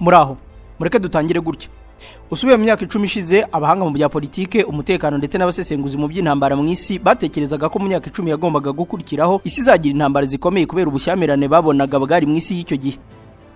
Muri aho mureke dutangire gutya. Usubiye mu myaka 10 ishize, abahanga mu bya politike, umutekano ndetse n'abasesenguzi mu by'intambara mu isi batekerezaga ko mu myaka 10 yagombaga gukurikiraho isi izagira intambara zikomeye, kubera ubushyamirane babonaga bwari mu isi y'icyo gihe.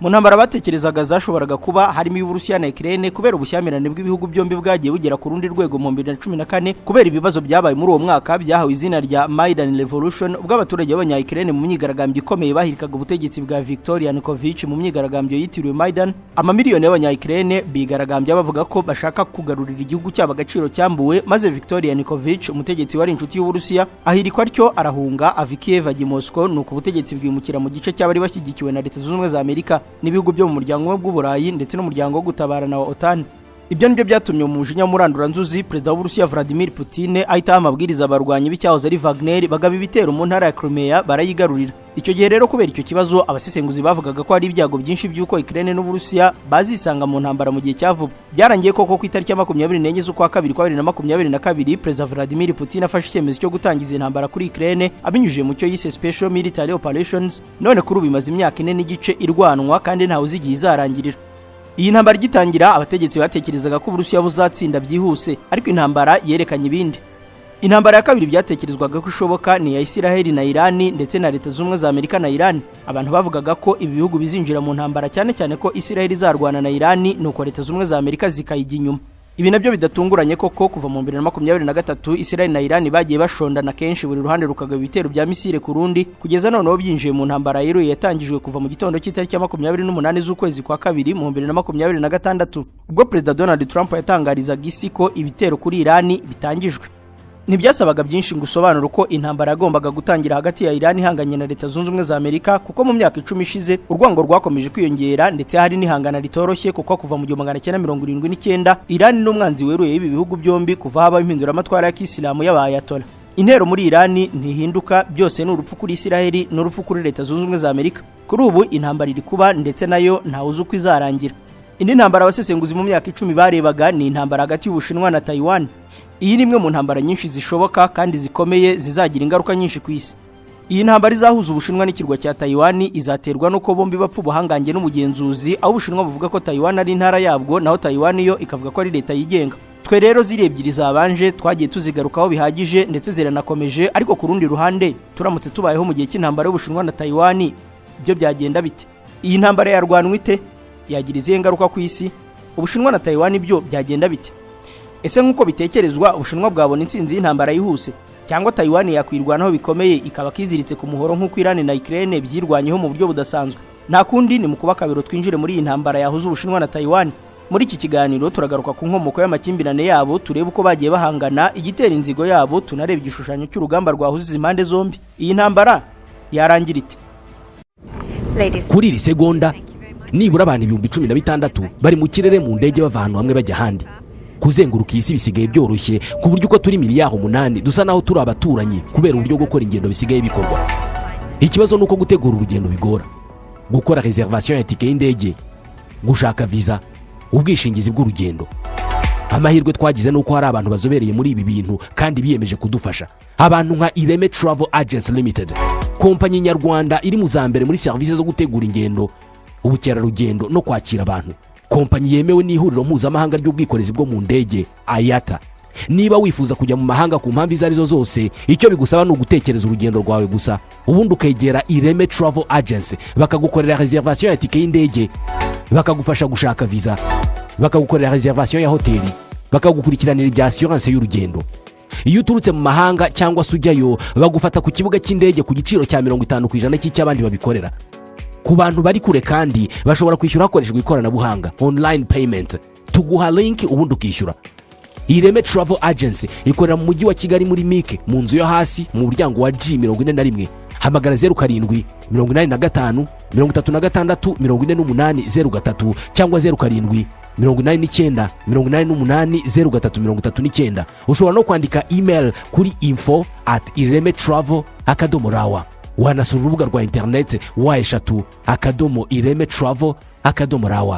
Mu ntambara batekerezaga zashoboraga kuba harimo iy'Uburusiya na Ukraine, kubera ubushyamirane bw'ibihugu byombi bwagiye bugera ku rundi rwego mu 2014, kubera ibibazo byabaye muri uwo mwaka byahawe izina rya Maidan Revolution, ubwo abaturage b'abanya Ukraine mu myigaragambyo ikomeye bahirikaga ubutegetsi bwa Viktor Yanukovych mu myigaragambyo yitiriwe Maidan. Amamiliyoni y'abanya Ukraine bigaragambya bavuga ko bashaka kugarurira igihugu cyabo agaciro cyambuwe, maze Viktor Yanukovych, umutegetsi wari inshuti y'Uburusiya, ahirikwa atyo, arahunga, ava i Kiev ajya i Moscow. Nuko ubutegetsi bwimukira mu gice cy'abari bashyigikiwe na Leta Zunze Ubumwe za Amerika n'ibihugu byo mu Muryango w'Uburayi ndetse n'umuryango wo gutabarana wa OTAN. Ibyo nibyo byatumye mu mujinya w'umuranduranzuzi Perezida w'Uburusiya Vladimir Putin ahita amabwiriza abarwanyi b'icyahoze ari Wagner, bagaba ibitero mu ntara ya Crimea, barayigarurira. Icyo gihe rero, kubera icyo kibazo, abasesenguzi bavugaga ko hari ibyago byinshi by'uko Ukraine n'Uburusiya bazisanga mu ntambara mu gihe cya vuba. Byarangiye koko ku itariki ya 24 z'ukwa kabiri kwa 2022, Perezida Vladimir Putin afashe icyemezo cyo gutangiza intambara kuri Ukraine abinyujije mu cyo yise Special Military Operations. None kuri ubu imaze imyaka 4.5 irwanwa, kandi ntawe uzi igihe izarangirira. Iyi ntambara igitangira, abategetsi batekerezaga ko Uburusiya buzatsinda byihuse, ariko intambara yerekanye ibindi. Intambara ya kabiri byatekerezwaga ko ishoboka ni iya Isiraheli na Irani ndetse na Leta Zunze Ubumwe za Amerika na Irani. Abantu bavugaga ko ibi bihugu bizinjira mu ntambara, cyane cyane ko Isiraheli izarwana na Irani, nuko Leta Zunze Ubumwe za Amerika zikayijya inyuma. Ibi nabyo bidatunguranye koko, kuva mu 2023 Isiraheli na Irani bagiye bashondana kenshi, buri ruhande rukagaba ibitero bya misile ku rundi, kugeza noneho byinjiye mu ntambara yeruye yatangijwe kuva mu gitondo cy'itariki ya 28 z'ukwezi kwa kabiri mu 2026, ubwo Perezida Donald Trump yatangarizaga isi ko ibitero kuri Irani bitangijwe. Ntibyasabaga byinshi ngo usobanure uko intambara yagombaga gutangira hagati ya Iran ihanganye na Leta Zunze Ubumwe za Amerika, kuko mu myaka 10 ishize urwango rwakomeje kwiyongera, ndetse hari n'ihangana ritoroshye, kuko kuva mu 1979 Iran n'umwanzi weruye y'ibi bihugu byombi kuva habaho impinduramatwara ya kisilamu y'Abayatola. Intero muri Iran ntihinduka, byose ni urupfu kuri Isiraheli n'urupfu kuri Leta Zunze Ubumwe za Amerika. Kuri ubu intambara iri kuba, ndetse nayo ntawe uzi uko izarangira. Indi ntambara abasesenguzi mu myaka 10 barebaga ni intambara hagati y'Ubushinwa na Taiwan. Iyi ni imwe mu ntambara nyinshi zishoboka kandi zikomeye zizagira ingaruka nyinshi ku isi. Iyi ntambara izahuza Ubushinwa n'ikirwa cya Taiwan izaterwa n'uko bombi bapfa ubuhangange n'umugenzuzi, aho Ubushinwa buvuga ko Taiwan ari intara yabwo, naho Taiwan yo ikavuga ko ari leta yigenga. Twe rero ziri ebyiri zabanje twagiye tuzigarukaho bihagije, ndetse ziranakomeje. Ariko ku rundi ruhande, turamutse tubayeho mu gihe cy'intambara y'Ubushinwa na Taiwan, byo byagenda bite? Iyi ntambara yarwanwa ite? Yagira izihe ngaruka ku isi? Ubushinwa na Taiwan byo byagenda bite? Ese nk'uko bitekerezwa, Ubushinwa bwabona intsinzi y'intambara yihuse, cyangwa Taiwan yakwirwanaho bikomeye ikaba kiziritse ku muhoro nk'uko Iran na Ukraine byirwanyeho mu buryo budasanzwe? Nta kundi, ni mu kuba kabiro twinjire muri iyi ntambara yahuza Ubushinwa na Taiwan. Muri iki kiganiro turagaruka ku nkomoko y'amakimbirane yabo, turebe uko bagiye bahangana, igitera inzigo yabo, tunareba igishushanyo cy'urugamba rwahuza izi mpande zombi. Iyi ntambara yarangira ite? Kuri iri segonda, nibura abantu 16,000 bari mu kirere mu ndege, bava ahantu hamwe bajya ahandi. Kuzenguruka iyi si bisigaye byoroshye, ku buryo uko turi miliyari 8 dusa naho turi abaturanyi, kubera uburyo gukora ingendo bisigaye bikorwa. Ikibazo ni uko gutegura urugendo bigora: gukora réservation ya tike y'indege, gushaka viza, ubwishingizi bw'urugendo. Amahirwe twagize ni uko hari abantu bazobereye muri ibi bintu kandi biyemeje kudufasha, abantu nka Ireme Travel Agency Limited, kompanyi nyarwanda iri mu za mbere muri serivisi zo gutegura ingendo, ubukerarugendo no kwakira abantu, kompanyi yemewe n'Ihuriro Mpuzamahanga ry'Ubwikorezi bwo mu Ndege, IATA. Niba wifuza kujya mu mahanga ku mpamvu izo arizo zose, icyo bigusaba ni ugutekereza urugendo rwawe gusa, ubundi ukegera Ireme Travel Agency, bakagukorera réservation ya tike y'indege, bakagufasha gushaka viza, bakagukorera réservation ya hoteli, bakagukurikiranira ibya assurance y'urugendo. Iyo uturutse mu mahanga cyangwa se ujyayo, bagufata ku kibuga cy'indege ku giciro cya 50% cy'icy'abandi babikorera. Ku bantu bari kure kandi, bashobora kwishyura hakoreshejwe ikoranabuhanga, online payment. Tuguha link ubundi ukishyura. Ireme Travel Agency ikorera mu Mujyi wa Kigali, muri MIC, mu nzu yo hasi, mu muryango wa G41. Hamagara 0785364803 cyangwa 0789880339. Ushobora no kwandika email kuri info@iremetravel.rw. Wanasura urubuga rwa interineti, w3.iremetravel.rw.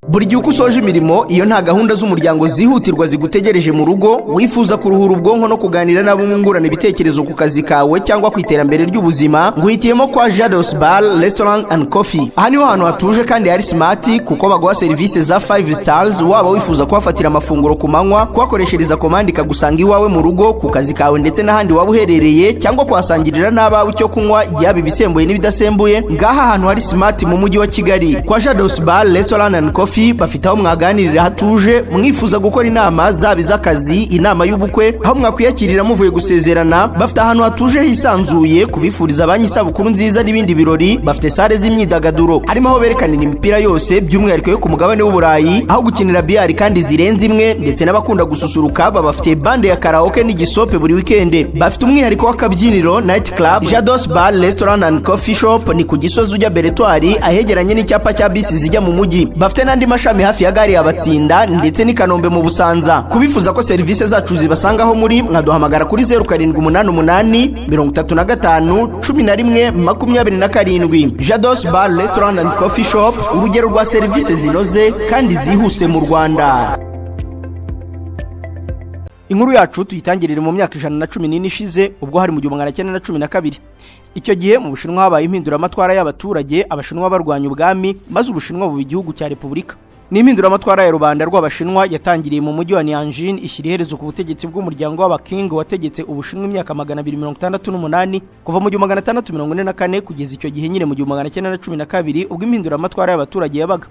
Buri gihe uko usoje imirimo, iyo nta gahunda z'umuryango zihutirwa zigutegereje mu rugo, wifuza kuruhura ubwonko no kuganira n'abo mwungurana ibitekerezo ku kazi kawe cyangwa ku iterambere ry'ubuzima, nguhitiyemo kwa Jados Bar, Restaurant and Coffee. Aha niho hantu hatuje kandi hari smart, kuko baguha serivisi za 5 stars. Waba wifuza kuhafatira amafunguro ku manywa, kuhakoreshereza komande ikagusanga iwawe mu rugo, ku kazi kawe ndetse n'ahandi waba uherereye, cyangwa kuhasangirira n'abawe icyo kunywa, yaba ibisembuye n'ibidasembuye, ngaha ahantu hari smart mu mujyi wa Kigali kwa Jados Bar, Restaurant and Coffee. Bafite aho mwaganirira hatuje, mwifuza gukora inama, zaba iz'akazi, inama y'ubukwe, aho mwakwiyakirira muvuye gusezerana. Bafite ahantu hatuje hisanzuye kubifuriza banki isabukuru nziza n'ibindi birori. Bafite salle z'imyidagaduro, harimo aho berekanira imipira yose, by'umwihariko yo ku mugabane w'Uburayi, aho gukinira billard kandi zirenze imwe, ndetse n'abakunda gususuruka babafitiye bande ya karaoke n'igisope buri weekend. Bafite umwihariko w'akabyiniro, night club. Jados Bar, Restaurant and Coffee Shop ni ku Gisozi ujya Beretwari, ahegeranye n'icyapa cya bisi zijya mu mujyi. Bafite n'andi mashami hafi ya gare ya Batsinda ndetse n'i Kanombe mu Busanza. Kubifuza ko serivisi zacu zibasangaho muri, mwaduhamagara kuri 0788 35 11 27. Jados Bar, Restaurant and Coffee Shop, urugero rwa serivisi zinoze kandi zihuse mu Rwanda. Inkuru yacu tuyitangirire mu myaka 114 ishize, ubwo hari mu 1912. Icyo gihe mu Bushinwa habaye impinduramatwara y'abaturage, Abashinwa barwanya ubwami, maze Ubushinwa buba igihugu cya repubulika. Ni impinduramatwara ya rubanda rw'Abashinwa yatangiriye mu mujyi wa Nanjing, ishyira iherezo ku butegetsi bw'umuryango w'Abaking wategetse Ubushinwa imyaka 268, kuva mu 1644 kugeza icyo gihe nyine mu 1912, ubwo impinduramatwara y'abaturage yabaga.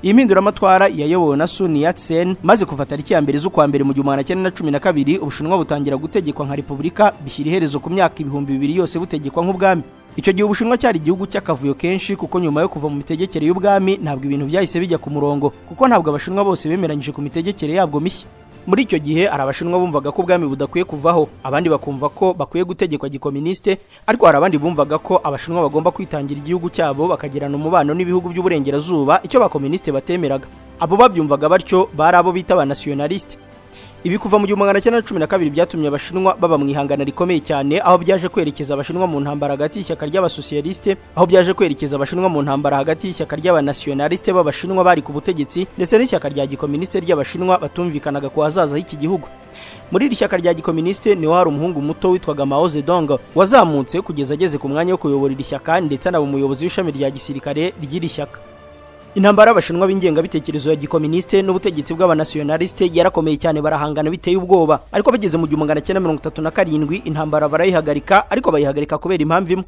Iyi mpinduramatwara yayobowe na Sun Yat-sen, maze kuva tariki ya 1 z'ukwa mbere mu 1912 Ubushinwa butangira gutegekwa nka repubulika, bishyira iherezo ku myaka 2000 yose butegekwa nk'ubwami. Icyo gihe Ubushinwa cyari igihugu cy'akavuyo kenshi, kuko nyuma yo kuva mu mitegekere y'ubwami ntabwo ibintu byahise bijya ku murongo, kuko ntabwo Abashinwa bose bemeranyije ku mitegekere yabwo mishya. Muri icyo gihe hari Abashinwa bumvaga ko ubwami budakwiye kuvaho, abandi bakumva ko bakwiye gutegekwa gikominisite, ariko hari abandi bumvaga ko Abashinwa bagomba kwitangira igihugu cyabo, bakagirana umubano n'ibihugu by'uburengerazuba, icyo abakominisite batemeraga. Abo babyumvaga batyo bari abo bita abanasiyonalisite. Ibi kuva mu 1912 byatumye Abashinwa baba mu ihangana rikomeye cyane, aho byaje kwerekeza Abashinwa mu ntambara hagati y'ishyaka ry'abasosiyalisite, aho byaje kwerekeza Abashinwa mu ntambara hagati y'ishyaka ry'abanasiyonalisite b'Abashinwa bari ku butegetsi ndetse n'ishyaka rya gikominisite ry'Abashinwa batumvikanaga ku hazaza h'iki gihugu. Muri iri shyaka rya gikominisite niho hari umuhungu muto witwaga Mao Zedong, wazamutse kugeza ageze ku mwanya wo kuyobora iri shyaka, ndetse anaba umuyobozi w'ishami rya gisirikare ry'iri shyaka. Intambara y'Abashinwa b'ingengabitekerezo ya gikominisite n'ubutegetsi bw'abanasiyonalisite yarakomeye cyane, barahangana biteye ubwoba, ariko bageze mu 1937 intambara barayihagarika, ariko bayihagarika kubera impamvu imwe: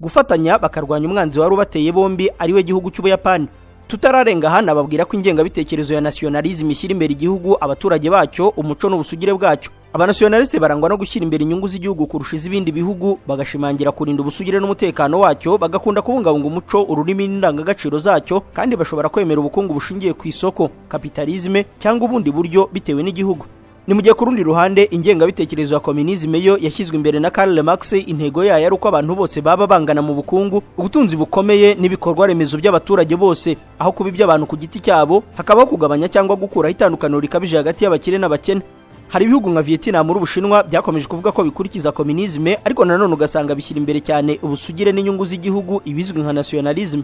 gufatanya bakarwanya umwanzi wari ubateye bombi, ariwe gihugu cy'Ubuyapani. Tutararenga aha, nababwira ko ingengabitekerezo ya nationalism ishyira imbere igihugu, abaturage bacyo, umuco n'ubusugire bwacyo. Abanasiyonalisite barangwa no gushyira imbere inyungu z'igihugu kurusha iz'ibindi bihugu, bagashimangira kurinda ubusugire n'umutekano wacyo, bagakunda kubungabunga umuco, ururimi n'indangagaciro zacyo, kandi bashobora kwemera ubukungu bushingiye ku isoko, capitalisme, cyangwa ubundi buryo bitewe n'igihugu. Ni mu gihe ku rundi ruhande ingengabitekerezo ya communisme yo yashyizwe imbere na Karl Marx, intego yayo ari uko abantu bose baba bangana mu bukungu, ubutunzi bukomeye n'ibikorwa remezo by'abaturage bose, aho kuba iby'abantu ku giti cyabo, hakabaho kugabanya cyangwa gukuraho itandukaniro rikabije hagati y'abakire n'abakene. Hari ibihugu nka Vietnam muri Ubushinwa byakomeje kuvuga ko bikurikiza communisme, ariko nanone ugasanga bishyira imbere cyane ubusugire n'inyungu z'igihugu, ibizwi nka nationalisme.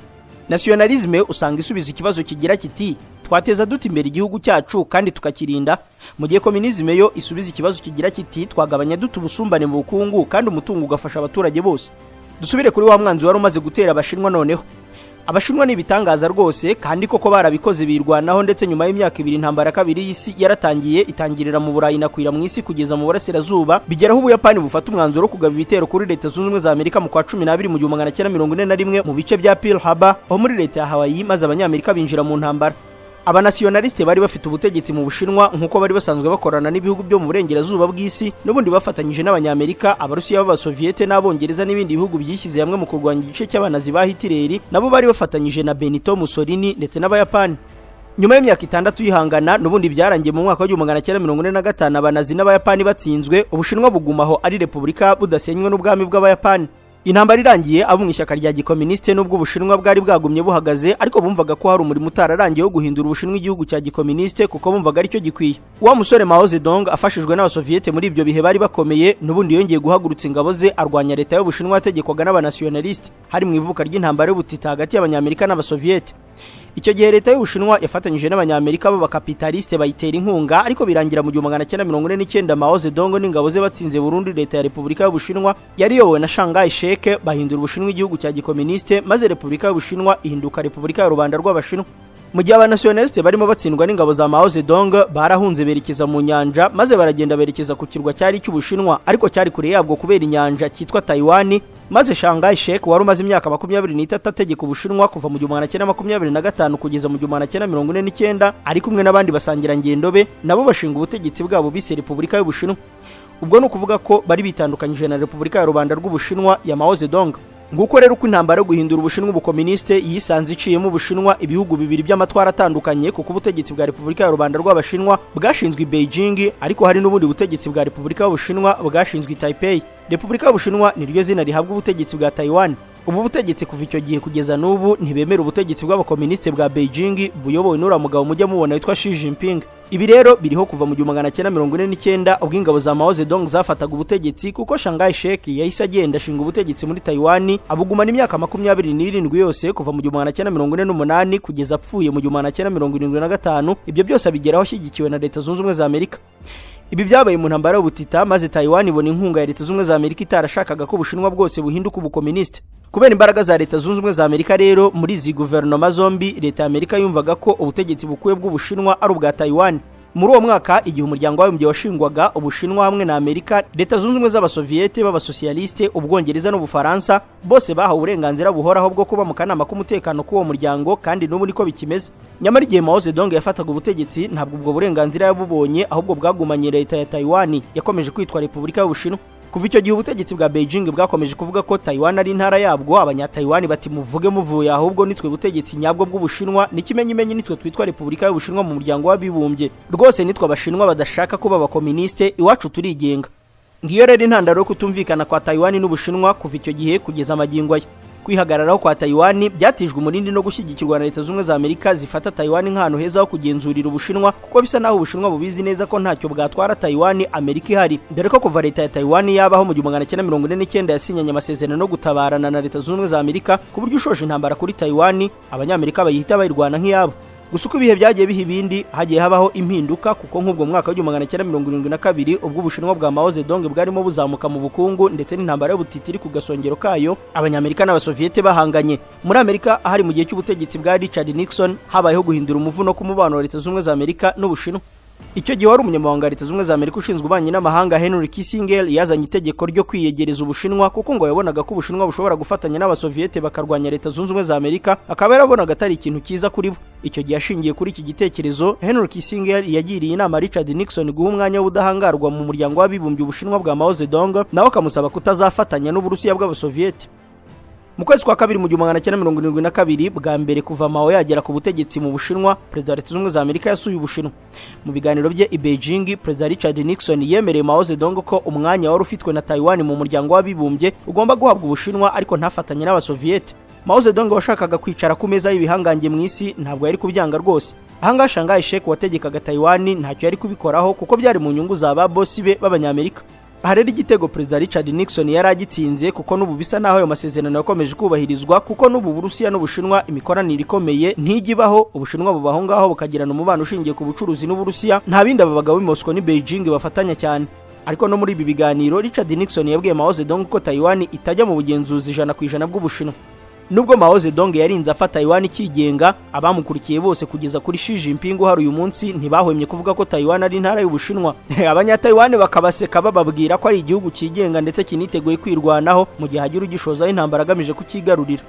Nationalisme usanga isubiza ikibazo kigira kiti: "Twateza dute imbere igihugu cyacu kandi tukakirinda?" Mu gihe communisme yo isubiza ikibazo kigira kiti: "Twagabanya dute ubusumbane mu bukungu kandi umutungo ugafasha abaturage bose?" Dusubire kuri wa mwanzi wari umaze gutera Abashinwa. Noneho Abashinwa ni ibitangaza rwose, kandi koko barabikoze, birwanaho, ndetse nyuma y'imyaka 2 intambara ya kabiri y'isi yaratangiye, itangirira mu Burayi inakwira mu isi kugeza mu burasirazuba, bigeraho Ubuyapani bufata umwanzuro wo kugaba ibitero kuri Leta Zunze Ubumwe za Amerika mu kwa 12 mu 1941, mu bice bya Pearl Harbor aho muri leta ya Hawaii, maze Abanyamerika binjira mu ntambara. Abanasiyonalisite bari bafite ubutegetsi mu Bushinwa, nk'uko bari basanzwe bakorana n'ibihugu byo mu burengerazuba bw'isi, n'ubundi bafatanyije n'Abanyamerika, Abarusiya b'Abasoviyete n'Abongereza n'ibindi bihugu byishyize hamwe mu kurwanya igice cy'Abanazi ba Hitireri, nabo bari bafatanyije na Benito Mussolini ndetse n'Abayapani. Nyuma y'imyaka 6 y'ihangana, n'ubundi byarangiye mu mwaka wa 1945 Abanazi n'Abayapani batsinzwe, Ubushinwa bugumaho ari repubulika, budasenywe n'ubwami bw'Abayapani. Intambara irangiye, abo mu ishyaka rya gikominisite, n'ubwo Ubushinwa bwari bwagumye buhagaze, ariko bumvaga ko hari umurimo utararangiye wo guhindura Ubushinwa igihugu cya gikominisite, kuko bumvaga aricyo gikwiye. Wa musore Mao Zedong, afashijwe n'Abasoviyete muri ibyo bihe bari bakomeye, n'ubundi yongeye guhagurutsa ingabo ze, arwanya leta y'Ubushinwa yategekwaga n'abanasiyonalisite. Hari mu ivuka ry'intambara y'ubutita hagati y'Abanyamerika n'Abasoviyete. Icyo gihe leta y'Ubushinwa yafatanyije n'Abanyamerika b'abakapitalisite bayitera inkunga, ariko birangira mu 1949 Mao Zedong n'ingabo ze batsinze burundu leta ya Repubulika y'Ubushinwa yari iyobowe na Chiang Kai-shek, bahindura Ubushinwa igihugu cya gikominisite, maze Repubulika y'Ubushinwa ihinduka Repubulika ya Rubanda rw'Abashinwa. Mu gihe abanasiyonalisite barimo batsindwa n'ingabo za Mao Zedong, barahunze berekeza mu nyanja, maze baragenda berekeza ku kirwa cyari cy'Ubushinwa ariko cyari kure yabwo kubera inyanja, cyitwa Taiwan. Maze Chiang Kai-shek wari umaze imyaka 23 ategeka Ubushinwa kuva mu 1925 kugeza mu 1949, ari kumwe n'abandi basangirangendo be, nabo bashinga ubutegetsi bwabo bise Repubulika y'Ubushinwa. Ubwo ni ukuvuga ko bari bitandukanyije na Repubulika ya Rubanda rw'Ubushinwa ya Mao Zedong. Nguko rero uko intambara yo guhindura Ubushinwa ubukominisite yisanze iciyemo Ubushinwa ibihugu bibiri by'amatwara atandukanye, kuko ubutegetsi bwa Repubulika ya Rubanda rw'Abashinwa bwashinzwe i Beijing, ariko hari n'ubundi butegetsi bwa Repubulika y'Ubushinwa bwashinzwe i Taipei. Repubulika y'Ubushinwa niryo zina rihabwa ubutegetsi bwa Taiwan. Ubu butegetsi kuva icyo gihe kugeza n'ubu ntibemera ubutegetsi bw'abakominisite bwa Beijing buyobowe n'uriya mugabo mujya mubona witwa Xi Jinping. Ibi rero biriho kuva mu 1949 ubwo ingabo za Mao Zedong zafataga ubutegetsi, kuko Chiang Kai-shek yahise agenda ashinga ubutegetsi muri Taiwan, abugumana imyaka 27 yose kuva mu 1948 kugeza apfuye mu 1975. Ibyo byose abigeraho ashyigikiwe na Leta Zunze Ubumwe za Amerika. Ibi byabaye mu ntambara y'ubutita, maze Taiwan ibona inkunga ya Leta Zunze Ubumwe za Amerika itarashakaga ko Ubushinwa bwose buhinduka ubukominisite. Kubera imbaraga za Leta Zunze Ubumwe za Amerika rero muri izi guverinoma zombi, leta ya Amerika yumvaga ko ubutegetsi bukwiye bw'Ubushinwa ari ubwa Taiwan. Muri uwo mwaka, igihe Umuryango w'Abibumbye washingwaga, Ubushinwa hamwe na Amerika, Leta Zunze Ubumwe z'Abasoviyete b'Abasosiyalisite, Ubwongereza n'Ubufaransa bose bahawe uburenganzira buhoraho bwo kuba mu kanama k'umutekano k'uwo muryango, kandi n'ubu niko bikimeze. Nyamara igihe Mao Zedong yafataga ubutegetsi, ntabwo ubwo burenganzira yabubonye, ahubwo bwagumanye leta ya Taiwan yakomeje kwitwa Repubulika y'Ubushinwa. Kuva icyo gihe ubutegetsi bwa Beijing bwakomeje kuvuga ko Taiwan ari intara yabwo. Abanyataiwan bati: "Muvuge muvuye, ahubwo nitwe butegetsi nyabwo bw'Ubushinwa, n'ikimenyimenyi nitwe twitwa Repubulika y'Ubushinwa mu Muryango w'Abibumbye. Rwose nitwe Abashinwa badashaka kuba abakominisite, iwacu turigenga." Ngiyo rero intandaro yo kutumvikana kwa Taiwan n'Ubushinwa kuva icyo gihe kugeza amagingo aya. Kwihagararaho kwa Taiwan byatijwe umurindi no gushyigikirwa na Leta Zunze Ubumwe za Amerika, zifata Taiwan nk'ahantu heza ho kugenzurira Ubushinwa, kuko bisa naho Ubushinwa bubizi neza ko ntacyo bwatwara Taiwan Amerika ihari, dore ko kuva leta ya Taiwan yabaho mu 1949 yasinyanye amasezerano no gutabarana na Leta Zunze Ubumwe za Amerika, ku buryo ushoje intambara kuri Taiwan Abanyamerika bayihita bayirwana nk'iyabo. Gusa uko ibihe byagiye biha ibindi, hagiye habaho impinduka, kuko nk'ubwo mwaka wa 1972, ubwo Ubushinwa bwa Mao Zedong bwarimo buzamuka mu bukungu ndetse n'intambara y'ubutita iri ku gasongero kayo, Abanyamerika n'Abasoviyete bahanganye muri Amerika, ahari mu gihe cy'ubutegetsi bwa Richard Nixon, habayeho guhindura umuvuno k'umubano wa Leta Zunze Ubumwe za Amerika n'Ubushinwa. Icyo gihe wari umunyamabanga wa Leta Zunze Ubumwe za Amerika ushinzwe ububanyi n'amahanga, Henry Kissinger, yazanye itegeko ryo kwiyegereza Ubushinwa, kuko ngo yabonaga ko Ubushinwa bushobora gufatanya n'Abasoviyete bakarwanya Leta Zunze Ubumwe za Amerika, akaba yarabonaga atari ikintu cyiza kuri bo. Icyo gihe, ashingiye kuri iki gitekerezo, Henry Kissinger yagiriye inama Richard Nixon guha umwanya w'ubudahangarwa mu Muryango w'Abibumbye Ubushinwa bwa Mao Zedong, nawe akamusaba kutazafatanya n'Uburusiya bw'Abasoviyete. Mu kwezi kwa kabiri mu 1972, bwa mbere kuva Mao yagera ku butegetsi mu Bushinwa, perezida wa Leta Zunze Ubumwe za Amerika yasuye Ubushinwa. Mu biganiro bye i Beijing, Perezida Richard Nixon yemereye Mao Zedong ko umwanya wari ufitwe na Taiwan mu Muryango w'Abibumbye ugomba guhabwa Ubushinwa, ariko ntafatanye n'Abasoviyete. Mao Zedong washakaga kwicara ku meza y'ibihangange mu isi ntabwo yari kubyanga rwose. Ahangaha Chiang Kai-shek wategekaga Taiwan ntacyo yari kubikoraho, kuko byari mu nyungu za ba bosi be b'Abanyamerika. Aha rero igitego Perezida Richard Nixon yari agitsinze, kuko n'ubu bisa naho ayo masezerano yakomeje kubahirizwa, kuko n'ubu Burusiya n'Ubushinwa imikoranire ikomeye ntijya ibaho. Ubushinwa buba aho ngaho bukagirana umubano ushingiye ku bucuruzi n'Uburusiya, nta bindi. Aba bagabo b'i Moscow n'i Beijing bafatanya cyane. Ariko no muri ibi biganiro, Richard Nixon yabwiye Mao Zedong ko Taiwan itajya mu bugenzuzi 100% bw'Ubushinwa. Nubwo Mao Zedong yarinze afata Taiwan ikigenga, abamukurikiye bose kugeza kuri Xi Jinping uhari uyu munsi ntibahwemye kuvuga ko Taiwan ari intara y'Ubushinwa. Abanyataiwan bakabaseka bababwira ko ari igihugu cyigenga ndetse kiniteguye kwirwanaho mu gihe hagira ugishozaho intambara agamije kukigarurira.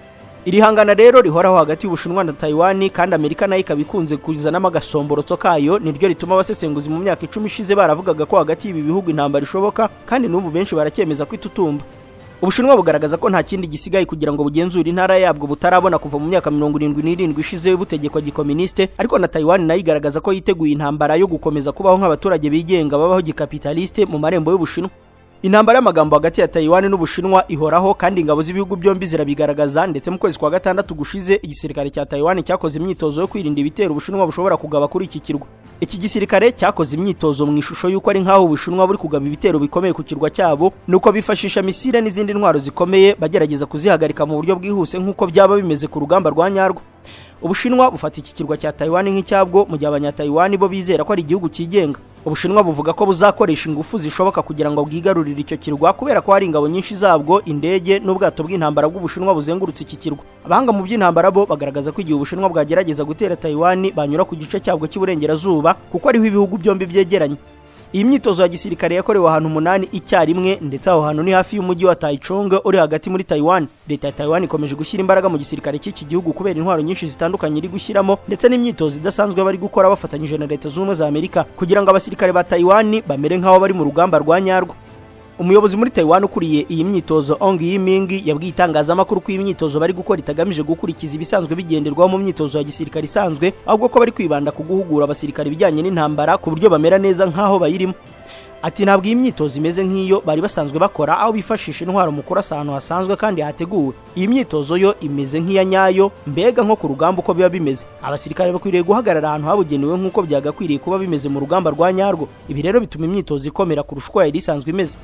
Iri hangana rero rihoraho hagati y'Ubushinwa na Taiwan, kandi Amerika nayo ikaba ikunze kuzanamo agasomborotso kayo, niryo rituma abasesenguzi mu myaka 10 ishize baravugaga ko hagati y'ibi bihugu intambara ishoboka, kandi n'ubu benshi baracyemeza ko itutumba. Ubushinwa bugaragaza ko nta kindi gisigaye kugira ngo bugenzure intara yabwo butarabona kuva mu myaka 77 ishize butegekwa gikoministe, ariko na Taiwan nayo igaragaza ko yiteguye intambara yo gukomeza kubaho nk'abaturage bigenga babaho gikapitaliste mu marembo y'Ubushinwa. Intambara y'amagambo hagati ya Taiwan n'Ubushinwa ihoraho, kandi ingabo z'ibihugu byombi zirabigaragaza. Ndetse mu kwezi kwa gatandatu gushize, igisirikare cya Taiwan cyakoze imyitozo yo kwirinda ibitero Ubushinwa bushobora kugaba kuri iki kirwa. Iki gisirikare cyakoze imyitozo mu ishusho y'uko ari nk'aho Ubushinwa buri kugaba ibitero bikomeye ku kirwa cyabo, nuko bifashisha misile n'izindi ntwaro zikomeye bagerageza kuzihagarika mu buryo bwihuse nk'uko byaba bimeze ku rugamba rwa nyarwo. Ubushinwa bufata iki kirwa cya Taiwan nk'icyabwo, mu gihe Abanyataiwan bo bizera ko ari igihugu cyigenga. Ubushinwa buvuga ko buzakoresha ingufu zishoboka kugira ngo bwigarurire icyo kirwa, kubera ko hari ingabo nyinshi zabwo, indege n'ubwato bw'intambara bw'Ubushinwa buzengurutse iki kirwa. Abahanga mu by'intambara bo bagaragaza ko igihe Ubushinwa bwagerageza gutera Taiwan, banyura ku gice cyabwo cy'iburengerazuba, kuko ariho ibihugu byombi byegeranye. Iyi myitozo ya gisirikare yakorewe ahantu umunani icyarimwe, ndetse aho hantu ni hafi y'umujyi wa Taichung uri hagati muri Taiwan. Leta ya Taiwan ikomeje gushyira imbaraga mu gisirikare cy'iki gihugu kubera intwaro nyinshi zitandukanye iri gushyiramo, ndetse n'imyitozo idasanzwe bari gukora bafatanyije na Leta Zunze Ubumwe za Amerika, kugira ngo abasirikare ba Taiwan bamere nk'aho bari mu rugamba rwa nyarwo. Umuyobozi muri Taiwan ukuriye iyi myitozo, Ong Yiming, yabwiye itangazamakuru ko iyi myitozo bari gukora itagamije gukurikiza ibisanzwe bigenderwaho mu myitozo ya gisirikare isanzwe, ahubwo ko bari kwibanda ku guhugura abasirikare ibijyanye n'intambara ku buryo bamera neza nk'aho bayirimo. Ati: "Ntabwo iyi myitozo imeze nk'iyo bari basanzwe bakora, aho bifashisha intwaro mu kurasa ahantu hasanzwe kandi hateguwe. Iyi myitozo yo imeze nk'iya nyayo, mbega nko ku rugamba uko biba bimeze. Abasirikare bakwiriye guhagarara ahantu habugenewe nk'uko byagakwiriye kuba bimeze mu rugamba rwa nyarwo. Ibi rero bituma imyitozo ikomera kurusha uko yari isanzwe imeze."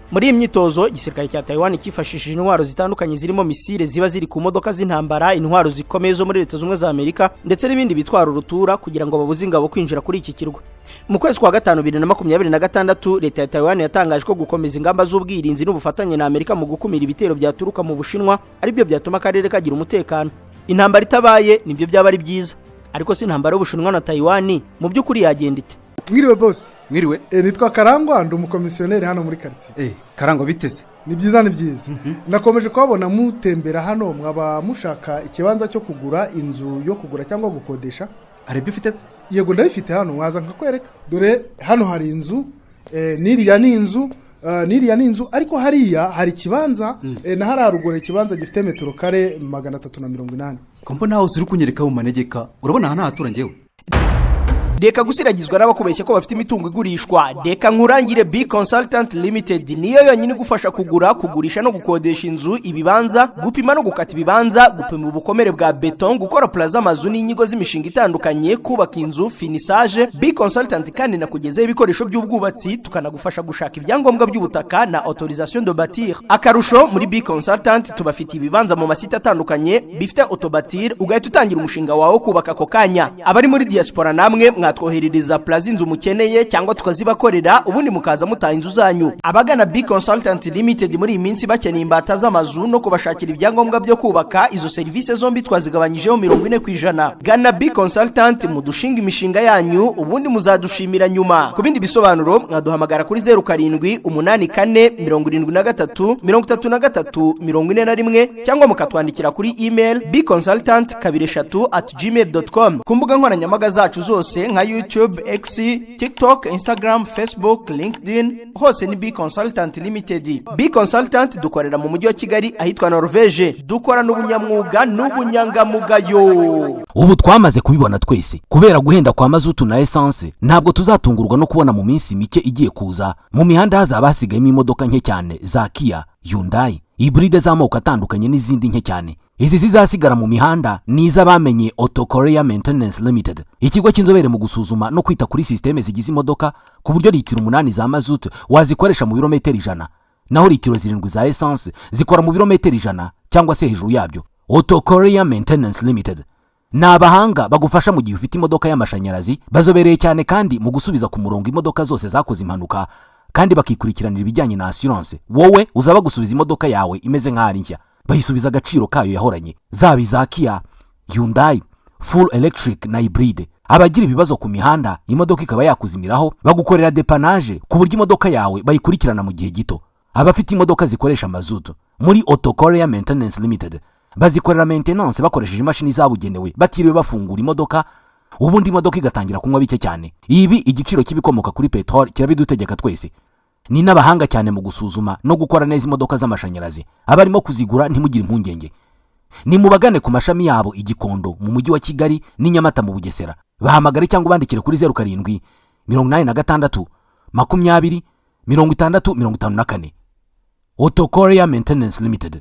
Muri iyi myitozo, igisirikare cya Taiwan cyifashishije intwaro zitandukanye zirimo misile ziba ziri ku modoka z'intambara, intwaro zikomeye zo muri Leta Zunze Ubumwe za Amerika, ndetse n'ibindi bitwara urutura kugira ngo babuze ingabo kwinjira kuri iki kirwa. Mu kwezi kwa gatanu 2026, leta ya Taiwan yatangaje ko gukomeza ingamba z'ubwirinzi n'ubufatanye na Amerika mu gukumira ibitero byaturuka mu Bushinwa aribyo byatuma akarere kagira umutekano. Intambara itabaye nibyo byaba ari byiza, ariko si intambara y'Ubushinwa na Taiwan mu by'ukuri yagenda ite? Mwiriwe, boss. Mwiriwe. Nitwa Karangwa, ndi umukomisiyoneri hano muri karitsiye. Karangwa, biteze? Ni byiza, ni byiza. Nakomeje kuhabona mutembera hano. Mwaba mushaka ikibanza cyo kugura, inzu yo kugura cyangwa gukodesha? Hari ibyo ufite se? Yego, ndabifite hano, waza nkakwereka. Dore hano hari inzu, n'iriya ni inzu, n'iriya ni inzu, ariko hariya hari ikibanza, na hariya haruguru hari ikibanza gifite metero kare 380. Ko mbona hose uri kunyereka mu manegeka, urabona aha ntahatura njyewe? Reka gusiragizwa n'abakubeshya ko bafite imitungo igurishwa. Reka nkurangire B Consultant Limited, niyo yonyine igufasha kugura, kugurisha no gukodesha inzu, ibibanza, gupima no gukata ibibanza, gupima ubukomere bwa beton, gukora plan z'amazu n'inyigo z'imishinga itandukanye, kubaka inzu, finissage. B Consultant kandi nakugezaho ibikoresho by'ubwubatsi, tukanagufasha gushaka ibyangombwa by'ubutaka na autorisation de bâtir. Akarusho, muri B Consultant tubafitiye ibibanza mu masite atandukanye bifite autobâtir, ugahita utangira umushinga wawe wo kubaka ako kanya. Abari muri diaspora namwe mwatwoherereza plan z'inzu mukeneye cyangwa tukazibakorera, ubundi mukaza mutaha inzu zanyu. Abagana B Consultant Limited muri iyi minsi bakeneye imbata z'amazu no kubashakira ibyangombwa byo kubaka, izo serivisi zombi twazigabanyijeho 40%. Gana B Consultant mudushinga imishinga yanyu, ubundi muzadushimira nyuma. Ku bindi bisobanuro mwaduhamagara kuri 0784733341, cyangwa mukatwandikira kuri email bconsultant333@gmail.com. Ku mbuga nkoranyambaga zacu zose nka YouTube, X, TikTok, Instagram, Facebook, LinkedIn, hose ni B Consultant Limited. B Consultant dukorera mu mujyi wa Kigali ahitwa Norvege. Dukorana ubunyamwuga n'ubunyangamugayo. Ubu twamaze kubibona twese, kubera guhenda kwa mazutu na esanse, ntabwo tuzatungurwa no kubona mu minsi mike igiye kuza mu mihanda hazaba hasigayemo imodoka nke cyane za Kia, Hyundai, hybride z'amoko atandukanye n'izindi nke cyane. Izi zizasigara mu mihanda ni iz'abamenye Auto Korea Maintenance Limited, ikigo cy'inzobere mu gusuzuma no kwita kuri sisiteme zigize imodoka, ku buryo litiro 8 za mazutu wazikoresha mu birometero 100, naho litiro 7 za esanse zikora mu birometero 100 cyangwa se hejuru yabyo. Auto Korea Maintenance Limited ni abahanga bagufasha mu gihe ufite imodoka y'amashanyarazi. Bazobereye cyane kandi mu gusubiza ku murongo imodoka zose zakoze impanuka, kandi bakikurikiranira ibijyanye na assurance. Wowe uzaba gusubiza imodoka yawe imeze nk'aho ari nshya, bayisubiza agaciro kayo yahoranye, zaba iza Kia, Hyundai, full electric na hybride. Abagira ibibazo ku mihanda, imodoka ikaba yakuzimiraho, bagukorera dépannage ku buryo imodoka yawe bayikurikirana mu gihe gito. Abafite imodoka zikoresha mazutu, muri Auto Korea Maintenance Limited bazikorera maintenance bakoresheje imashini zabugenewe, batiriwe bafungura imodoka, ubundi imodoka igatangira kunywa bike cyane. Ibi igiciro cy'ibikomoka kuri peteroli kirabidutegeka twese. Ni n'abahanga cyane mu gusuzuma no gukora neza imodoka z'amashanyarazi. Abarimo kuzigura, ntimugire impungenge, ni mubagane ku mashami yabo i Gikondo mu mujyi wa Kigali n'i Nyamata mu Bugesera. Bahamagare cyangwa ubandikire kuri 0786206054. Auto Korea Maintenance Limited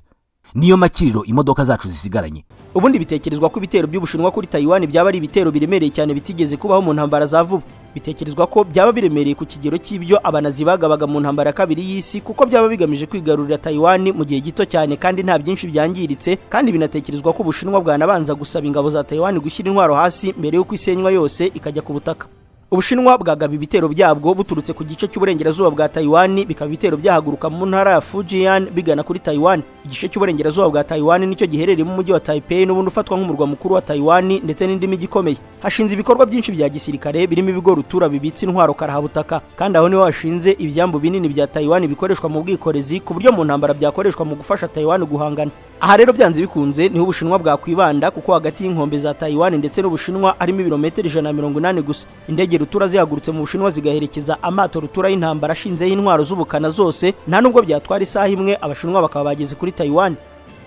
niyo makiriro imodoka zacu zisigaranye. Ubundi bitekerezwa ko ibitero by'Ubushinwa kuri Taiwan byaba ari ibitero biremereye cyane bitigeze kubaho mu ntambara za vuba. Bitekerezwa ko byaba biremereye ku kigero cy'ibyo Abanazi bagabaga mu Ntambara ya Kabiri y'Isi, kuko byaba bigamije kwigarurira Taiwan mu gihe gito cyane kandi nta byinshi byangiritse. Kandi binatekerezwa ko Ubushinwa bwanabanza gusaba ingabo za Taiwan gushyira intwaro hasi mbere y'uko isenywa yose ikajya ku butaka. Ubushinwa bwagaba ibitero byabwo buturutse ku gice cy'uburengerazuba bwa Taiwan, bikaba ibitero byahaguruka mu ntara ya Fujian bigana kuri Taiwan. Igice cy'uburengerazuba bwa Taiwan nicyo giherereyemo umujyi wa Taipei, n'ubundi ufatwa nk'umurwa mukuru wa Taiwan, ndetse n'indi mijyi ikomeye. Hashinze ibikorwa byinshi bya gisirikare birimo ibigo rutura bibitse intwaro karahabutaka, kandi aho niho hashinze ibyambu binini bya Taiwan bikoreshwa mu bwikorezi, ku buryo mu ntambara byakoreshwa mu gufasha Taiwan guhangana. Aha rero byanze bikunze niho Ubushinwa bwakwibanda, kuko hagati y'inkombe za Taiwan ndetse n'Ubushinwa harimo ibirometero 180 gusa. Indege rutura zihagurutse mu Bushinwa zigaherekeza amato rutura y'intambara ashinzeho intwaro z'ubukana zose, nta nubwo byatwara isaha imwe, Abashinwa bakaba bageze kuri Taiwan.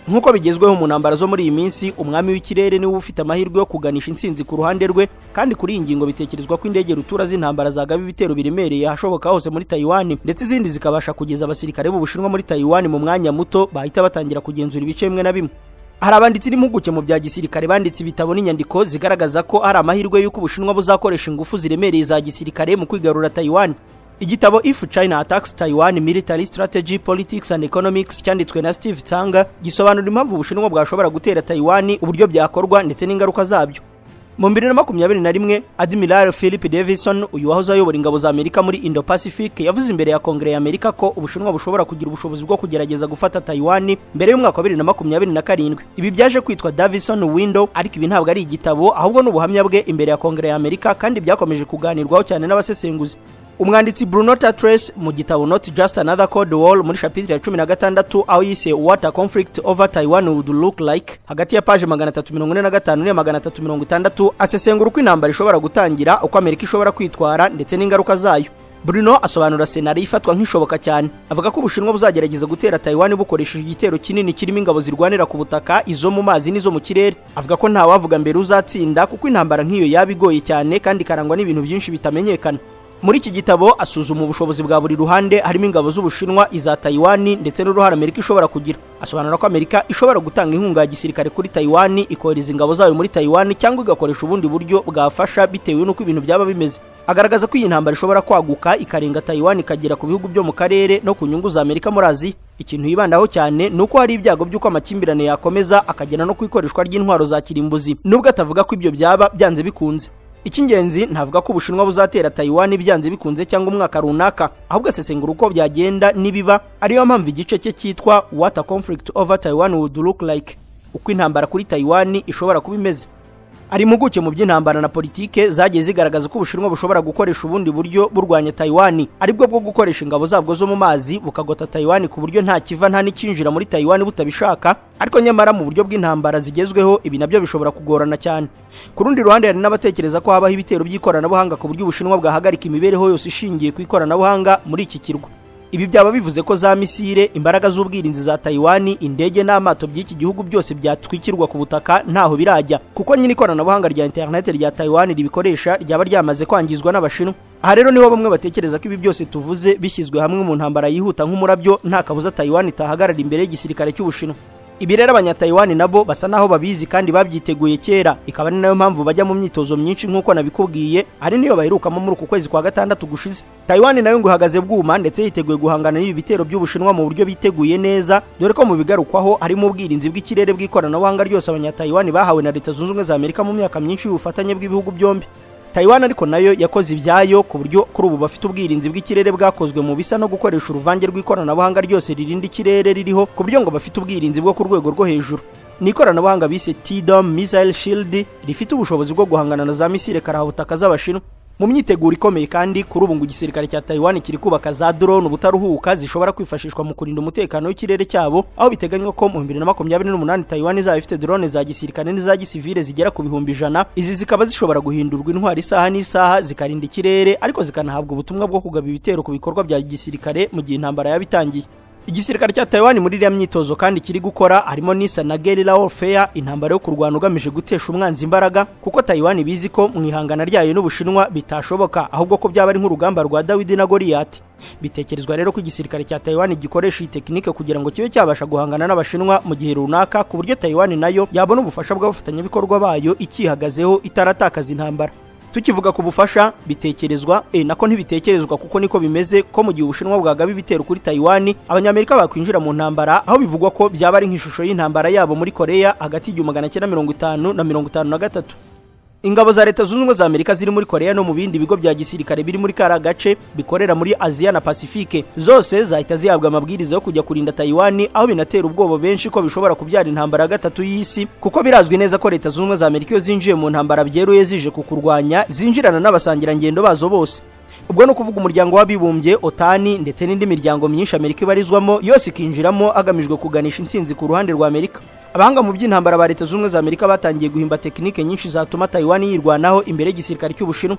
Nk'uko bigezweho mu ntambara zo muri iyi minsi, umwami w'ikirere niwe ufite amahirwe yo kuganisha intsinzi ku ruhande rwe. Kandi kuri iyi ngingo bitekerezwa ko indege rutura z'intambara zagaba ibitero biremereye ahashoboka hose muri Taiwan, ndetse izindi zikabasha kugeza abasirikare b'Ubushinwa muri Taiwan mu mwanya muto, bahita batangira kugenzura ibice bimwe na bimwe. Hari abanditsi n'impuguke mu bya gisirikare banditse ibitabo n'inyandiko zigaragaza ko hari amahirwe y'uko Ubushinwa buzakoresha ingufu ziremereye za gisirikare mu kwigarura Taiwan. Igitabo "If China Attacks Taiwan: Military Strategy, Politics and Economics" cyanditswe na Steve Tsang gisobanura impamvu Ubushinwa bwashobora gutera Taiwan, uburyo byakorwa ndetse n'ingaruka zabyo. Mu 2021, Admiral Philip Davidson, uyu wahoze ayobora ingabo za Amerika muri Indo-Pacific, yavuze imbere ya Kongere ya Amerika ko Ubushinwa bushobora kugira ubushobozi bwo kugerageza gufata Taiwan mbere y'umwaka wa 2027. Ibi byaje kwitwa Davidson Window, ariko ibi ntabwo ari igitabo, ahubwo ni ubuhamya bwe imbere ya Kongere ya Amerika, kandi byakomeje kuganirwaho cyane n'abasesenguzi. Umwanditsi Bruno Tatres, mu gitabo "Not Just Another Cold War", muri chapitre ya 16 aho yise "What a Conflict Over Taiwan Would Look Like", hagati ya page 345 n'iya 360, asesengura uko intambara ishobora gutangira, uko Amerika ishobora kwitwara ndetse n'ingaruka zayo. Bruno asobanura scenario ifatwa nk'ishoboka cyane. Avuga ko Ubushinwa buzagerageza gutera Taiwan bukoresheje igitero kinini kirimo ingabo zirwanira ku butaka, izo mu mazi n'izo mu kirere. Avuga ko ntawavuga mbere uzatsinda, kuko intambara nk'iyo yaba igoye cyane kandi ikarangwa n'ibintu byinshi bitamenyekana. Muri iki gitabo asuzuma ubushobozi bwa buri ruhande, harimo ingabo z'Ubushinwa, iza Taiwan ndetse n'uruhare Amerika ishobora kugira. Asobanura ko Amerika ishobora gutanga inkunga ya gisirikare kuri Taiwan, ikohereza ingabo zayo muri Taiwan, cyangwa igakoresha ubundi buryo bwafasha bitewe n'uko ibintu byaba bimeze. Agaragaza ko iyi ntambara ishobora kwaguka ikarenga Taiwan, ikagera ku bihugu byo mu karere no ku nyungu za Amerika muri Aziya. Ikintu yibandaho cyane ni uko hari ibyago by'uko amakimbirane yakomeza akagera no ku ikoreshwa ry'intwaro za kirimbuzi, nubwo atavuga ko ibyo byaba byanze bikunze. Icy'ingenzi, ntavuga ko Ubushinwa buzatera Taiwan byanze bikunze cyangwa umwaka runaka, ahubwo asesengura uko byagenda nibiba. Ariyo mpamvu igice cye cyitwa "What a Conflict Over Taiwan Would Look Like", uko intambara kuri Taiwan ishobora kuba imeze. Hari impuguke mu by'intambara na politike zagiye zigaragaza ko Ubushinwa bushobora gukoresha ubundi buryo burwanya Taiwan, aribwo bwo gukoresha ingabo zabwo zo mu mazi, bukagota Taiwan ku buryo nta kiva nta n'ikinjira muri Taiwan butabishaka. Ariko nyamara mu buryo bw'intambara zigezweho ibi nabyo bishobora kugorana cyane. Ku rundi ruhande, hari n'abatekereza ko habaho ibitero by'ikoranabuhanga, ku buryo Ubushinwa bwahagarika imibereho yose ishingiye ku ikoranabuhanga muri iki kirwa. Ibi byaba bivuze ko za misile, imbaraga z'ubwirinzi za Taiwan, indege n'amato by'iki gihugu byose byatwikirwa ku butaka ntaho birajya, kuko nyine ikoranabuhanga rya interineti rya Taiwan ribikoresha ryaba ryamaze kwangizwa n'Abashinwa. Aha rero niho bamwe batekereza ko ibi byose tuvuze bishyizwe hamwe mu ntambara yihuta nk'umurabyo, nta kabuza Taiwan itahagarara imbere y'igisirikare cy'Ubushinwa. Ibi rero Abanyatayiwani nabo basa naho babizi kandi babyiteguye kera, ikaba ari nayo mpamvu bajya mu myitozo myinshi nk'uko nabikubwiye, hari niyo baherukamo muri uku kwezi kwa gatandatu gushize. Tayiwani nayo ngo ihagaze bwuma ndetse yiteguye guhangana n'ibi bitero by'Ubushinwa mu buryo biteguye neza, dore ko mu bigarukwaho harimo ubwirinzi bw'ikirere bw'ikoranabuhanga ryose Abanyatayiwani bahawe na Leta Zunze Ubumwe za Amerika mu myaka myinshi y'ubufatanye bw'ibihugu byombi. Taiwan ariko nayo yakoze ibyayo, ku buryo kuri ubu bafite ubwirinzi bw'ikirere bwakozwe mu bisa no gukoresha uruvange rw'ikoranabuhanga ryose ririnda ikirere ririho, ku buryo ngo bafite ubwirinzi bwo ku rwego rwo hejuru. Ni ikoranabuhanga bise T-Dome Missile Shield, rifite ubushobozi bwo guhangana na za misile karahabutaka z'Abashinwa. Mu myiteguro ikomeye kandi, kuri ubu ngo igisirikare cya Taiwan kiri kubaka za drone ubutaruhuka zishobora kwifashishwa mu kurinda umutekano w'ikirere cyabo, aho biteganywa ko mu 2028 Taiwan izaba ifite drone za gisirikare n'iza gisivile zigera ku 100,000. Izi zikaba zishobora guhindurwa intwaro isaha n'isaha, zikarinda ikirere ariko zikanahabwa ubutumwa bwo kugaba ibitero ku bikorwa bya gisirikare mu gihe intambara yaba itangiye. Igisirikare cya Taiwan muri iriya myitozo kandi kiri gukora harimo n'isa na guerrilla warfare, intambara yo kurwana ugamije gutesha umwanzi imbaraga, kuko Taiwan bizi ko mu ihangana ryayo n'Ubushinwa bitashoboka, ahubwo ko byaba ari nk'urugamba rwa Dawidi na Goliyati. Bitekerezwa rero ko igisirikare cya Taiwan gikoresha iyi tekinike kugira ngo kibe cyabasha guhangana n'Abashinwa mu gihe runaka, ku buryo Taiwan nayo yabona ubufasha bw'abafatanyabikorwa bayo ikihagazeho, itaratakaza intambara. Tukivuga ku bufasha, bitekerezwa, nako ntibitekerezwa, kuko niko bimeze, ko mu gihe Ubushinwa bwagaba ibitero kuri Taiwan, Abanyamerika bakwinjira mu ntambara, aho bivugwa ko byaba ari nk'ishusho y'intambara yabo muri Korea hagati y'1950 na 53. Ingabo za Leta Zunze Ubumwe za Amerika ziri muri Korea no mu bindi bigo bya gisirikare biri muri kariya gace bikorera muri Aziya na Pasifike zose zahita zihabwa amabwiriza yo kujya kurinda Taiwan, aho binatera ubwoba benshi ko bishobora kubyara intambara ya gatatu y'isi, kuko birazwi neza ko Leta Zunze Ubumwe za Amerika iyo zinjiye mu ntambara byeruye zije kukurwanya, zinjirana n'abasangirangendo bazo bose. Ubwo ni ukuvuga Umuryango w'Abibumbye, OTAN, ndetse n'indi miryango myinshi Amerika ibarizwamo yose ikinjiramo, hagamijwe kuganisha intsinzi ku ruhande rwa Amerika. Abahanga mu by'intambara ba Leta Zunze Ubumwe za Amerika batangiye guhimba tekinike nyinshi zatuma Taiwan yirwanaho imbere y'igisirikare cy'Ubushinwa.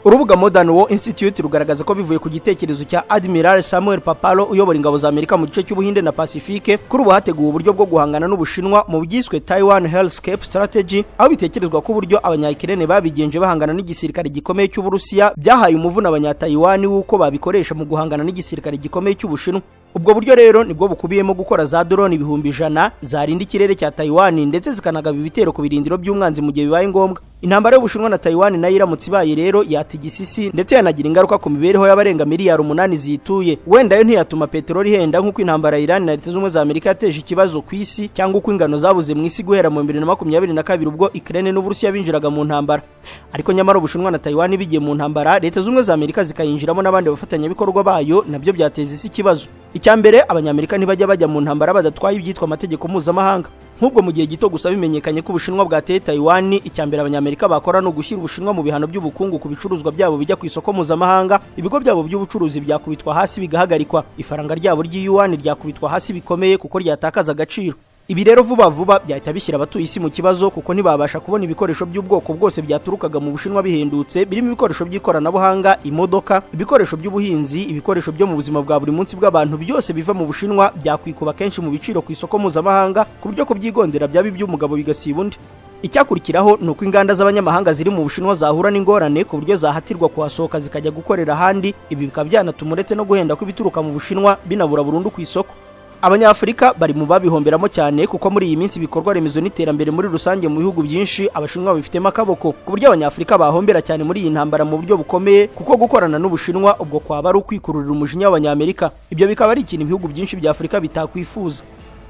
Urubuga Modern War Institute rugaragaza ko bivuye ku gitekerezo cya Admiral Samuel Papalo uyobora ingabo za Amerika mu gice cy'Ubuhinde na Pacifique, kuri ubu hateguwe uburyo bwo guhangana n'Ubushinwa mu byiswe Taiwan Hellscape Strategy, aho bitekerezwa ko uburyo Abanyakirene babigenje bahangana n'igisirikare gikomeye cy'Uburusiya byahaye umuvuno Abanyataiwan w'uko babikoresha mu guhangana n'igisirikare gikomeye cy'Ubushinwa. Ubwo buryo rero nibwo bukubiyemo gukora za drone 100,000 zarinda ikirere cya Taiwan, ndetse zikanagaba ibitero ku birindiro by'umwanzi mu gihe bibaye ngombwa. Intambara y'Ubushinwa na Taiwan nayo iramutse ibaye rero yatigisa isi, ndetse yanagira ingaruka ku mibereho y'abarenga miliyari 8 ziyituye. Wenda yo ntiyatuma peteroli ihenda nk'uko intambara ya Iran na Leta Zunze Ubumwe za Amerika yateje ikibazo ku isi, cyangwa uko ingano zabuze mu isi guhera mu 2022 ubwo Ukraine n'Uburusiya binjiraga mu ntambara. Ariko nyamara Ubushinwa na Taiwan bigiye mu ntambara, Leta Zunze Ubumwe za Amerika zikayinjiramo n'abandi bafatanyabikorwa bayo, nabyo byateza isi ikibazo. Icya mbere, Abanyamerika ntibajya bajya mu ntambara badatwaye ibyitwa amategeko mpuzamahanga. Nk'ubwo mu gihe gito gusa bimenyekanye ko Ubushinwa bwateye Taiwan, icya mbere Abanyamerika bakora ni ugushyira Ubushinwa mu bihano by'ubukungu ku bicuruzwa byabo bijya ku isoko mpuzamahanga. Ibigo byabo by'ubucuruzi byakubitwa hasi bigahagarikwa, ifaranga ryabo ry'iyuwani ryakubitwa hasi bikomeye kuko ryatakaza agaciro. Ibi rero vuba vuba byahita bishyira abatuye isi mu kibazo, kuko ntibabasha kubona ibikoresho by'ubwoko bwose byaturukaga mu Bushinwa bihendutse, birimo ibikoresho by'ikoranabuhanga, imodoka, ibikoresho by'ubuhinzi, ibikoresho byo mu buzima bwa buri munsi bw'abantu. Byose biva mu Bushinwa byakwikuba kenshi mu biciro ku isoko mpuzamahanga, ku buryo kubyigondera byaba iby'umugabo bigasiba undi. Icyakurikiraho ni uko inganda z'abanyamahanga ziri mu Bushinwa zahura n'ingorane, ku buryo zahatirwa kuhasohoka zikajya gukorera ahandi. Ibi bikaba byanatuma uretse no guhenda kw'ibituruka mu Bushinwa, binabura burundu ku isoko. Abanyafurika bari mu babihomberamo cyane, kuko muri iyi minsi ibikorwa remezo n'iterambere muri rusange mu bihugu byinshi Abashinwa babifitemo akaboko, ku buryo Abanyafurika bahombera cyane muri iyi ntambara mu buryo bukomeye, kuko gukorana n'Ubushinwa ubwo kwaba ari ukwikururira umujinya w'Abanyamerika. Ibyo bikaba ari ikintu ibihugu byinshi bya Afurika bitakwifuza.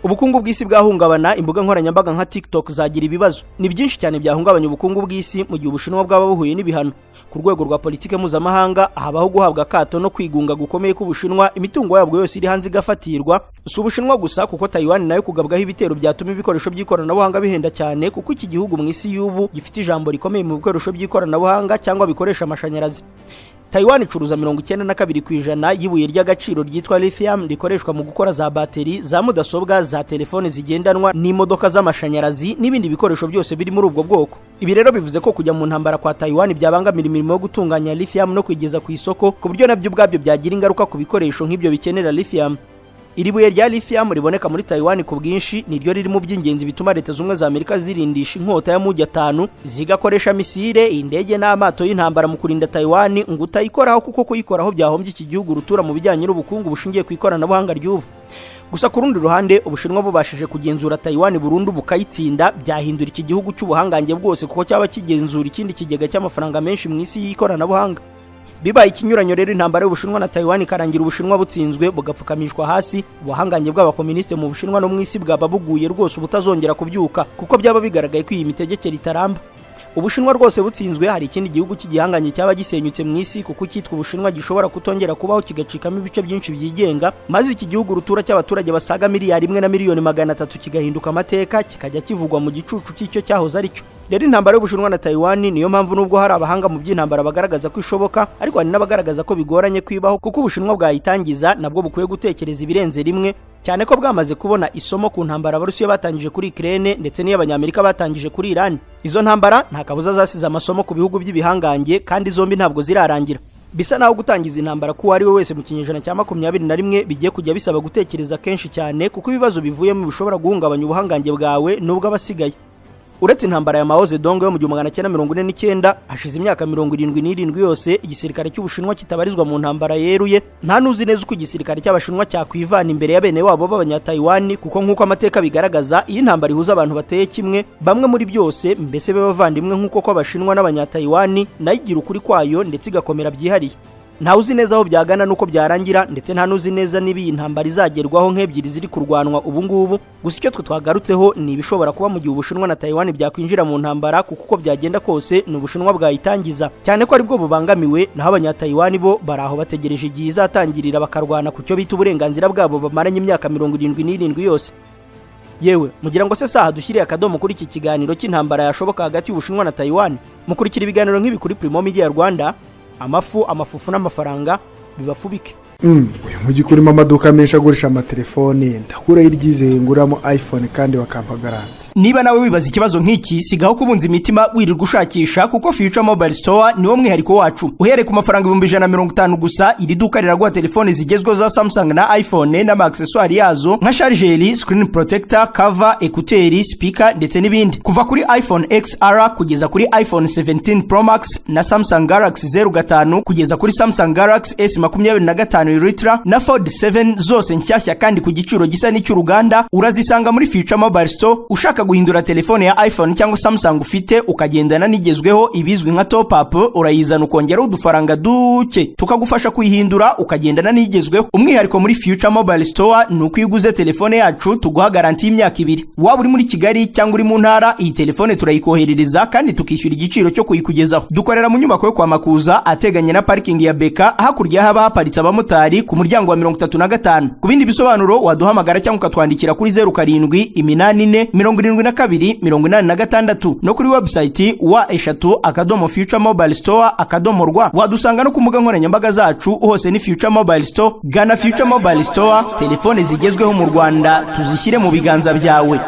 Ubukungu bw'isi bwahungabana, imbuga nkoranyambaga nka TikTok zagira ibibazo. Ni byinshi cyane byahungabanya ubukungu bw'isi mu gihe Ubushinwa bwaba buhuye n'ibihano. Ku rwego rwa politike mpuzamahanga habaho guhabwa akato no kwigunga gukomeye k'Ubushinwa, imitungo yabwo yose iri hanze igafatirwa. Si Ubushinwa gusa, kuko Taiwan nayo kugabwaho ibitero byatuma ibikoresho by'ikoranabuhanga bihenda cyane, kuko iki gihugu mu isi y'ubu gifite ijambo rikomeye mu bikoresho by'ikoranabuhanga cyangwa bikoresha amashanyarazi. Taiwan icuruza 92% y'ibuye ry'agaciro ryitwa lithium rikoreshwa mu gukora za bateri za mudasobwa, za telefone zigendanwa n'imodoka z'amashanyarazi n'ibindi bikoresho byose biri muri ubwo bwoko. Ibi rero bivuze ko kujya mu ntambara kwa Taiwan byabangamira imirimo yo gutunganya lithium no kuyigeza ku isoko, ku buryo nabyo ubwabyo byagira ingaruka ku bikoresho nk'ibyo bikenera lithium. Iri buye rya lithium riboneka muri Taiwan ku bwinshi niryo riri mu by'ingenzi bituma Leta Zunze za Amerika zirindisha inkota y'amugi atanu, zigakoresha misile, indege n'amato y'intambara mu kurinda Taiwan ngo utayikoraho, kuko kuyikoraho byahombye iki gihugu rutura mu bijyanye n'ubukungu bushingiye ku ikoranabuhanga ry'ubu. Gusa ku rundi ruhande, Ubushinwa bubashije kugenzura Taiwan burundu bukayitsinda, byahindura iki gihugu cy'ubuhangange bwose, kuko cyaba kigenzura ikindi kigega cy'amafaranga menshi mu isi y'ikoranabuhanga. Bibaye ikinyuranyo rero, intambara y'Ubushinwa na Taiwan ikarangira Ubushinwa butsinzwe, bugapfukamishwa hasi, ubuhangange bw'abakomunisite mu Bushinwa no mu isi bwaba buguye rwose ubutazongera kubyuka, kuko byaba bigaragaye ko iyi mitegekere itaramba. Ubushinwa rwose butsinzwe, hari ikindi gihugu cy'igihangange cyaba gisenyutse mu isi, kuko icyitwa Ubushinwa gishobora kutongera kubaho, kigacikamo ibice byinshi byigenga, maze iki gihugu rutura cy'abaturage basaga miliyari 1 na miliyoni 300 kigahinduka amateka, kikajya kivugwa mu gicucu cy'icyo cyahoze ari cyo. Rero intambara y'Ubushinwa na Taiwan, niyo mpamvu nubwo hari abahanga mu by'intambara bagaragaza ko ishoboka, ariko hari n'abagaragaza ko bigoranye kwibaho, kuko Ubushinwa bwayitangiza nabwo bukwiye gutekereza ibirenze rimwe, cyane ko bwamaze kubona isomo ku ntambara Abarusiya batangije kuri Ukraine ndetse n'iy'Abanyamerika batangije kuri Iran. Izo ntambara nta kabuza zasize amasomo ku bihugu by'ibihangange, kandi zombi ntabwo zirarangira. Bisa naho gutangiza intambara k'uwo ari we wese mu kinyejana cya 21 bigiye kujya bisaba gutekereza kenshi cyane, kuko ibibazo bivuyemo bishobora guhungabanya ubuhangange bwawe n'ubw'abasigaye. Uretse intambara ya Mao Zedong yo mu 1949, hashize imyaka 77 yose igisirikare cy'Ubushinwa kitabarizwa mu ntambara yeruye. Nta n'uzi neza uko igisirikare cy'Abashinwa cyakwivana imbere ya bene wabo b'Abanyatayiwani, kuko nk'uko amateka bigaragaza, iyo intambara ihuza abantu bateye kimwe, bamwe muri byose, mbese b'abavandimwe nk'uko kw'Abashinwa n'Abanyatayiwani, nayo igira ukuri kwayo ndetse igakomera byihariye. Ntawe uzi neza aho byagana n'uko byarangira, ndetse nta n'uzi neza niba iyi ntambara izagerwaho nk'ebyiri ziri kurwanwa ubu ngubu. Gusa icyo twe twagarutseho ni ibishobora kuba mu gihe Ubushinwa na Taiwan byakwinjira mu ntambara, kuko uko byagenda kose ni Ubushinwa bwayitangiza, cyane ko aribwo bubangamiwe, naho Abanyatayiwani bo bari aho bategereje igihe izatangirira bakarwana ku cyo bita uburenganzira bwabo bamaranye imyaka 77 yose. Yewe, mugira ngo se saha dushyiriye akadomo kuri iki kiganiro cy'intambara yashoboka hagati y'Ubushinwa na Taiwan? Mukurikira ibiganiro nk'ibi kuri Primo Media Rwanda. Amafu, amafufu n'amafaranga bibafubike. Uyu mujyi urimo amaduka menshi agurisha amatelefoni, ndakuraho iryizeye nguramo iPhone kandi bakampa garanti? Niba nawe wibaza ikibazo nk'iki, sigaho kubunza imitima wirirwa ushakisha, kuko Future Mobile Store niwo mwihariko wacu. Uhereye ku mafaranga 150,000 gusa, iri duka riraguha telefoni zigezweho za Samsung na iPhone n'ama accessoires yazo nka charger, screen protector, cover, écouteurs, speaker ndetse n'ibindi, kuva kuri iPhone XR kugeza kuri iPhone 17 Pro Max na Samsung Galaxy 05 kugeza kuri Samsung Galaxy S 25 Ultra na Fold 7, zose nshyashya kandi ku giciro gisa n'icy'uruganda, urazisanga muri Future Mobile Store. Ushaka guhindura telefone ya iPhone cyangwa Samsung ufite ukagendana n'igezweho, ibizwi nka top up, urayizana ukongeraho udufaranga duke tukagufasha kuyihindura ukagendana n'igezweho. Umwihariko muri Future Mobile Store ni uko iyo uguze telefone yacu tuguha garanti y'imyaka 2. Waba uri muri Kigali cyangwa uri mu ntara, iyi telefone turayikoherereza kandi tukishyura igiciro cyo kuyikugezaho. Dukorera mu nyubako yo kwa Makuza ateganye na parikingi ya Beka, hakurya haba haparitse abamotari, ku muryango wa 35. Ku bindi bisobanuro waduhamagara cyangwa ukatwandikira kuri 0784 72 86 no kuri website www.futuremobilestore.rw. Wadusanga no ku mbuga nkoranyambaga zacu, hose ni Future Mobile Store. Gana Future Mobile Store, telefone zigezweho mu Rwanda tuzishyire mu biganza byawe.